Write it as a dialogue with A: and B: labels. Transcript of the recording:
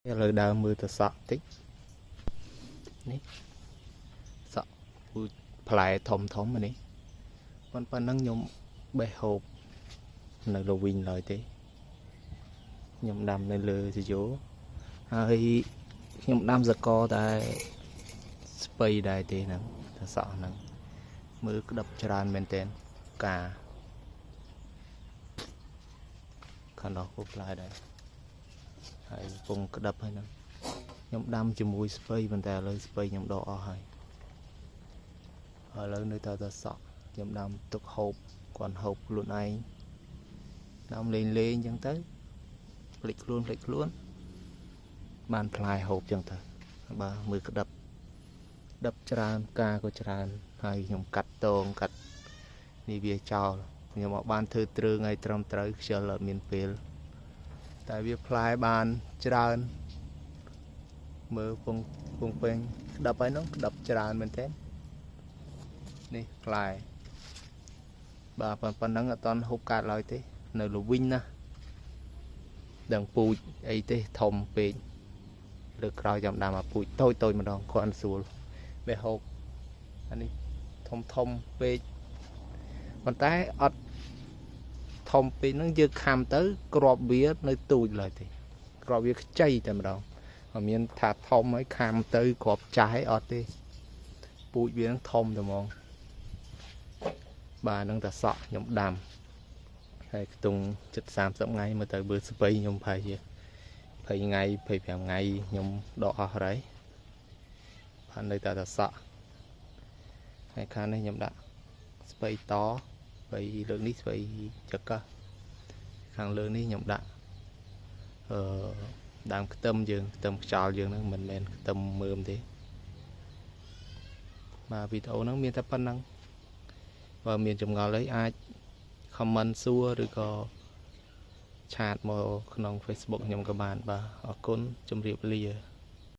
A: ឥឡូវដើមមើលទៅសក់តិចនេះសក់ពូជផ្លែធំធំនេះប៉ុណ្ណឹងខ្ញុំបេះហូបនៅលើវិញឡើយទេខ្ញុំដាំនៅលើសយោហើយខ្ញុំដាំសកតែស្ពៃដែរទេហ្នឹងតែសក់ហ្នឹងមើលក្តាប់ច្រើនមែនទែនកាខាងនោះក៏ផ្លែដែរហើយកំពុងក្តាប់ហើយហ្នឹងខ្ញុំដាំជាមួយស្ពៃប៉ុន្តែឥឡូវស្ពៃខ្ញុំដកអស់ហើយឥឡូវនៅតែតែសក់ខ្ញុំដាំទុកហូបគាត់ហូបខ្លួនឯងដាំលេងលេងអញ្ចឹងទៅភ្លេចខ្លួនភ្លេចខ្លួនបានផ្លែហូបអញ្ចឹងទៅបាទមើលក្តាប់ក្តាប់ច្រើនផ្កាក៏ច្រើនហើយខ្ញុំកាត់តងកាត់នេះវាចោលខ្ញុំអត់បានធ្វើទ្រើងឲ្យត្រឹមត្រូវខ្ជិលអត់មានពេលតែវាផ្លែបានច្រើនមើលពងពងពេញក្តាប់ហើយនោះក្តាប់ច្រើនមែនទែននេះផ្លែបាទប៉ុណ្ណឹងអត់តន់ហូបកាត់ឡើយទេនៅលវិញណាដឹងពូជអីទេធំពេកលើកក្រោយចាំដាំអាពូជតូចតូចម្ដងគាត់ស្រួលបេះហូបអានេះធំធំពេកប៉ុន្តែអត់ធំពេកហ្នឹងយើងខំទៅក្របវានៅទូចឡើយទេក្របវាខ្ចីតែម្ដងអត់មានថាធំហើយខំទៅក្របចាស់អីអត់ទេពូជវានឹងធំតែហ្មងបាទហ្នឹងតែសក់ខ្ញុំដាំហើយខ្ទង់ចិត្ត30ថ្ងៃមើលទៅបើស្ពៃខ្ញុំប្រហែលជា20ថ្ងៃ25ថ្ងៃខ្ញុំដកអស់ហើយបាទនៅតែតែសក់ហើយខាងនេះខ្ញុំដាក់ស្ពៃតស្ពៃលើកនេះស្ពៃចកឹះខាងលើនេះខ្ញុំដាក់អឺដើមខ្ទឹមយើងខ្ទឹមខ្យល់យើងហ្នឹងមិនមែនខ្ទឹមមើមទេបាទវីដេអូហ្នឹងមានតែប៉ុណ្ណឹងបើមានចម្ងល់អីអាច comment សួរឬក៏chat មកក្នុង Facebook ខ្ញុំក៏បានបាទអរគុណជម្រាបលា។